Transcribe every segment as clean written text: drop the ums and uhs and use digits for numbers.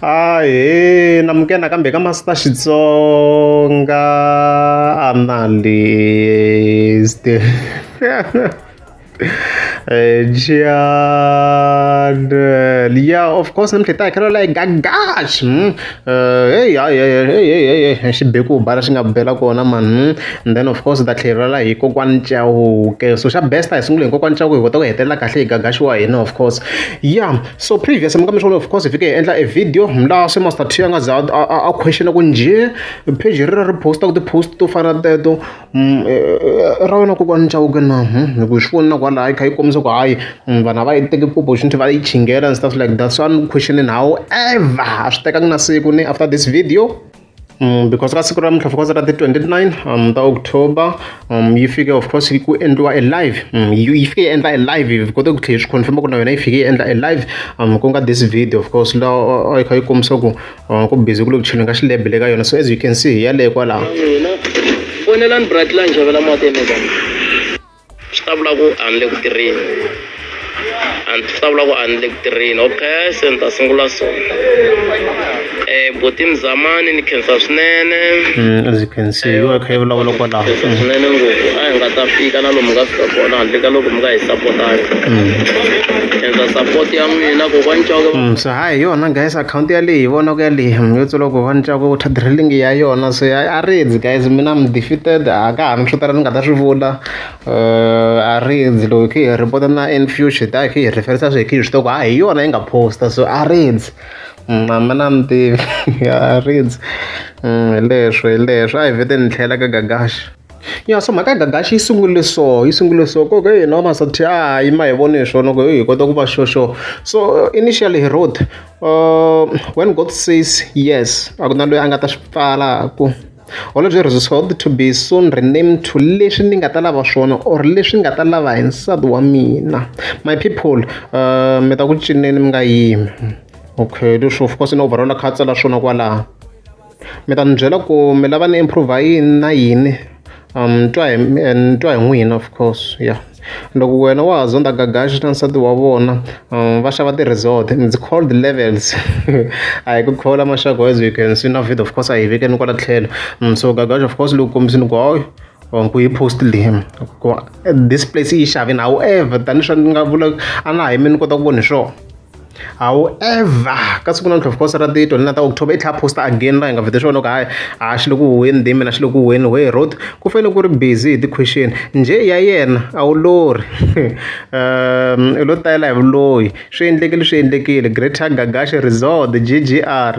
Ahee namukela nakambe ka Master Xitsonga Analyst Channel ya of course namuntlha hi ta hi kha la hi Gagash hey hey hey hey hey xi be ku bala xi nga bela kona man and then of course hi ta tlhelela la hi kokwani Chauke so xa best a hi sungule hi kokwani Chauke hi kota ku hetelela kahle hi Gagash wa hina of course yeah so previous mi nga mi swona of course hi fike hi endla a video laha se Master T a nga za a question ku njhe page ri ri posta ku ti-post to fana na teto ra wena kokwani Chauke na hi ku hi swi voni na kwalaha yi kha yi kombisa ku hayi vanhu a va yi teki opportunity va yi chingela and stuff like that so a ni questioning however a swi tekangi na siku ni after this video because ka siku ra namuntlha of course ra ti 29 ta October yi fike of course ku endliwa e live yi fike yi endla e live hi kote ku tlhela hi swi confirm ku na yona yi fike yi endla e live ku nga this video of course laha a yi kha yi kombisa ku ku busy ku le ku cheleni ka xilebe le ka yona so as you can see hi yaleyo kwalaho n'wina fonelani bratla ni xavela mati emezana swi ta vula ku a ni le ku tirheni a swi ta vula ku a ni le ku tirheni okay se ni ta sungula so buti Mzamani ni khensa swinene As you can see yi va yi kha yi vulavula kwalaho khensa swinene ngopfu a hi nga ta fika na lomu nga fika kona handle ka loko mi nga hi sapotanga khensa support ya n'wina kokwani Chauke So hayi hi yona guys akhawunti yaleyi hi vonaka yaleyi yo tsala kokwani Chauke water drilling ya yona so a ridzi guys mina I'm defeated a ka ha ri swo tala ni nga ta swi vula a ridzi loko hi kha hi report na in future hi ta hi kha hi referisa swi hi kha hi swi tiva ku ha hi yona yi nga posta so a ridzi na mina a ni tivi a ridzi hi leswo hi leswo a hi vhete ni tlhela ka Gagash ya so mhaka ya Gagash yi sungule so yi sungule so ku hey no Master a yima hi vone hi swona ku hi kota ku va sure sure so initially he wrote when God says yes a ku na loyi a nga ta swi pfalaku Holobye Resort to be soon renamed to leswi ni nga ta lava swona or leswi nga ta lava hi nsati wa mina my people mi ta ku cineni mi nga yimi okay leswi of course na overall a kha a tsala swona kwalaha mi ta ni byela ku mi lava ni improve yini na yini twa hi ni twa hi n'wina of course yeah loko wena wa ha zonda Gagash na nsati wa vona va xava ti-resort it's called levels a hi ku khola maxaka as you can see na video of course a hi vekeni kwala tlhelo so Gagash of course loko kombisini ku hayi ku yi post leyi ku this place yi xavini however tanihi swa ni nga vula a na ha yimi ni kota ku vona hi swona however ka siku namuntlha of course ra ti 29 ta October i tlhela posta again laha hi nga vhete swona ku hayi a xi le ku huweni dimi na xi le ku huweni whe road ku fanele ku ri busy hi ti-question njhe ya yena a wu lorhi i lo tayela hi vuloyi swi endlekile swi endlekile Greater Gagash Resort G_G_R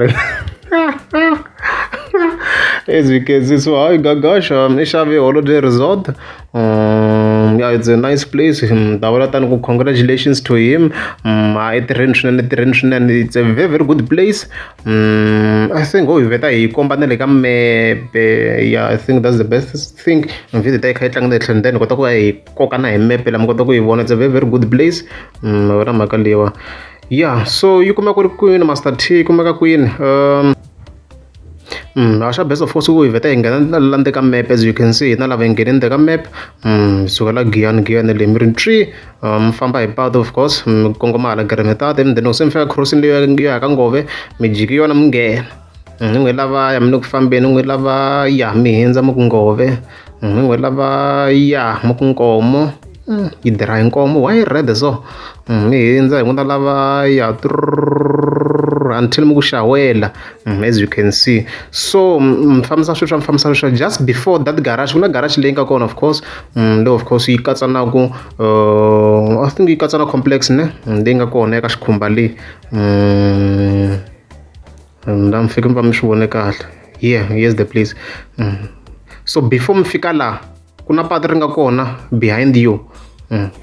as we can see so hayi Gagash i xave Holiday Resort yeah it's a nice place ta vula tani ku congratulations to him a i tirheni swinene tirheni swinene it's a very very good place I think ho hi vheta hi komba na le ka mepe yeah I think that's the best thing video ta yi kha yi tlanga na le tlhelo then hi kota ku va hi koka na hi mepe la mi kota ku yi vona it's a very very good place ma vona mhaka leyiwa yeah so yi kumeka ku ri kwini Master T yi kumeka kwini xa best of course ku hi vheta hi nghena la ndzeni ka map as you can see hina lava hi nghene ndzeni ka map suka la Giyani Giyani leyi mi ri tree mi famba hi patu of course mi kongoma hala Girimintati then loko se mi fika crossing leyi yo ya ka Ngove mi jiki yona mi nghena ni n'wi lavaya mi le ku fambeni ni n'wi lavaya mi hundza mi ku Ngove ni n'wi lavaya mi ku Nkomo yi dirha hi Nkomo why red so mi hundza hi n'wi lavaya until mi ku xawela as you can see so mi fambisa sweswo mi fambisa sweswo just before that garage ku na garage leyi nga kona of course leyi of course yi katsa na ku I think yi katsa na complex ne leyi nga kona eka xikhumba leyi la mi fike mi va mi swi vone kahle yeah here's the place so before mi fika laha ku na patu ri nga kona behind you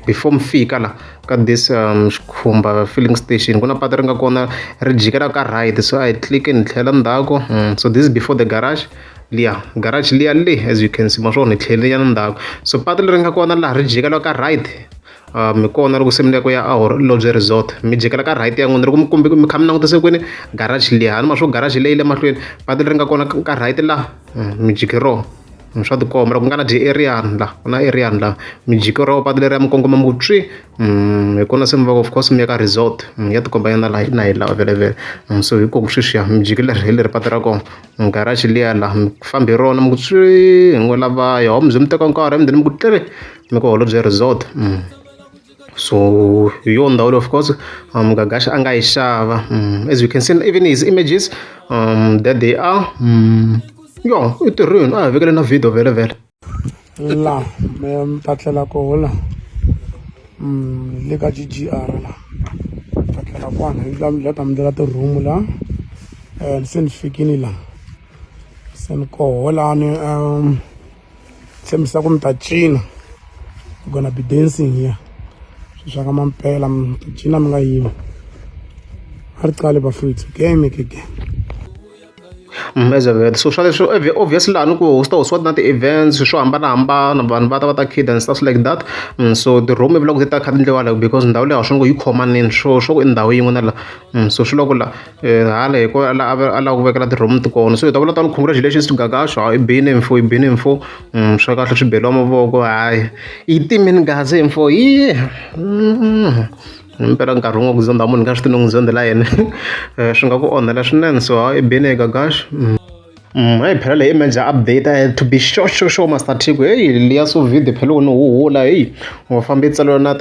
before mi fika la ka this xikhumba filling station ku na patu ri nga kona ri jikela ka right so a hi click-eni hi tlhela ndzhaku so this is before the garage liya garage liya le as you can see ma swona hi tlhelele nyana ndzhaku so patu leri nga kona laha ri jikela ka right mi kona loko se mi lava ku ya a Lodge Resort mi jikela ka right ya n'wina loko mi kumbe mi kha mi langutise kwini garage liya a ni ma swo garage leyi le mahlweni patu leri nga kona ka right laha mi jike rona. Swa tikomba loko ku nga na area la ku na area la mi jike ro patu leriya mi kongoma mi ku tswi hi kona se mi va of course mi ya ka resort ya tikomba na laha na hi laha vhele vhele so hi koku sweswiya mi jike leri hi leri patu ra kona garage liya la mi fambi hi rona mi ku tswi hi ngo lavaya ho mi ze mi teka nkarhi and then mi ku tliri mi ku holobye resort. So hi yona ndhawu leyi of course Gagash a nga yi xava as you can see even his images that they are yo i tirhweni a hi vekele na video vhele vhele. La mi ta tlela koho la le ka G_G_R la ta tlela kwana hi la ta mi ndlela ti-room la se ni fikini la se ni koho lani tshembisa ku mi ta cina we're gonna be dancing here swilo swa ka mampela mi ta cina mi nga yimi a ri qali bafowethu game ke game. Elizabeth so swa leswi obviously laha ni ku hosta hostiwa na ti-events swo hambanahambana vanhu va ta va ta khida and stuff like that so ti-room i vula ku ti ta kha ti ndliwa like because ndhawu leyi a swi ngo yi khomanini swo swo ku i ndhawu yin'we na la so swi vula ku la hala hi ko a a lava ku vekela ti-room ti kona so hi ta vula tano congratulations to Gagash i bini mfo i bini mfo swa kahle swi beriwa mavoko hayi yi timini gazi mfo yi Impela nkarhi wun'we ku zondha munhu nga swi tivi no n'wi zondhela yini swi nga ku onhela swinene so hayi i bini Gagash. Heyi phela leyi i major update to be sure sure sure Master Tiko heyi liya so video phela loko ni huhula heyi u fambe yi tsariwa na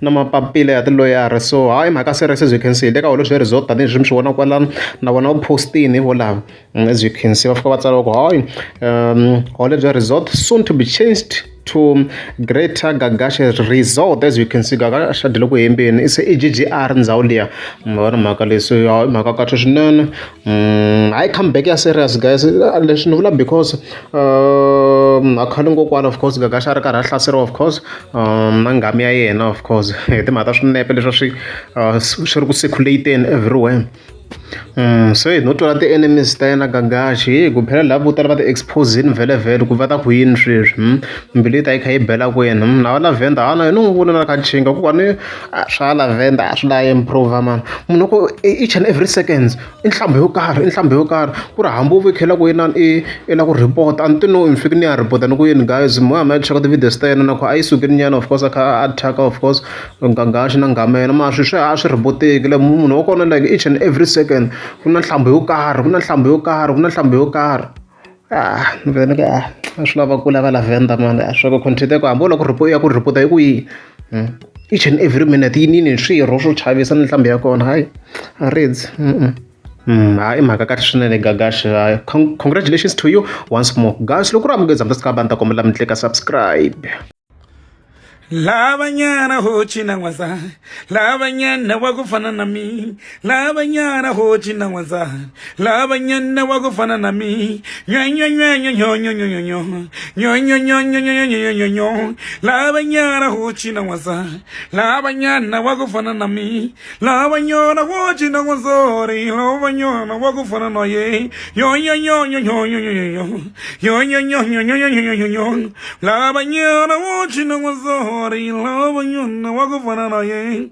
na mapapila ya tiloyara so hayi mhaka serious as you can see le ka holobye resort tanihileswi mi swi vona kwalano na vona va postini volavo as you can see va fika va tsala va ku hayi holobye resort soon to be changed to Greater Gagash Resort as you can see Gagash a le ku hembeni i se i G_G_R ndhawu liya ma vona mhaka leyi so ya mhaka kahle swinene hayi comeback ya serious guys leswi ni vula because a khale ngopfu of course Gagash a ri karhi a hlaseriwa of course na nghamu ya yena of course hi timhaka ta swinepe leswi a swi swi ri ku circulate-eni everywhere. Se no twela ti-enemies ta yena Gagash hi ku phela lava vo tala va ti-expose-ini vhele vhele ku va ta ku yini sweswi mbilu yi ta yi kha yi bela kwini na va Lavender ha na yena n'wi vona na kha chinga ku ni swa Lavender a swi la improve mani munhu loko each and every seconds i nhlambha yo karhi i nhlambha yo karhi ku ri hambi u khela ku inani i i la ku report a ni ti no ni fike ni ya report ni ku yini guys mo ya ma ya cheka ti-videos ta yena na ku a yi sukile nyana of course a kha a attack of course Gagash na nghama yena mara swilo swa a swi rhoboteki like munhu wa kona like each and every second ku na nhlambha yo karhi ku na nhlambha yo karhi ku na nhlambha yo karhi ah ni vhele ni ku ah a swi lava kula va Lavender mani a swa ku content ku hambi u lava ku ya ku report hi ku yihi each and every minute yi nini swirho swo chavisa ni nhlambha ya kona hayi a ridzi hayi i mhaka kahle swinene Gagash congratulations to you once more guys loko ri amukeza mi ta ni ta kombela mi tlika subscribe. Lavanyana ho cina n'wansati lavanyana wa ku fana na mi lavanyana ho cina n'wansati lavanyana wa ku fana na mi nyanyanyanyanyanyanyanyanya nyanyanyanyanyanyanyanya lavanyana ho cina n'wansati lavanyana wa ku fana na mi lavanyana ho cina n'wansati lavanyana wa ku fana na ye nyanyanyanyanyanyanya nyanyanyanyanyanyanya lavanyana wo cina n'wansati lavanyana wa ku fana na ye.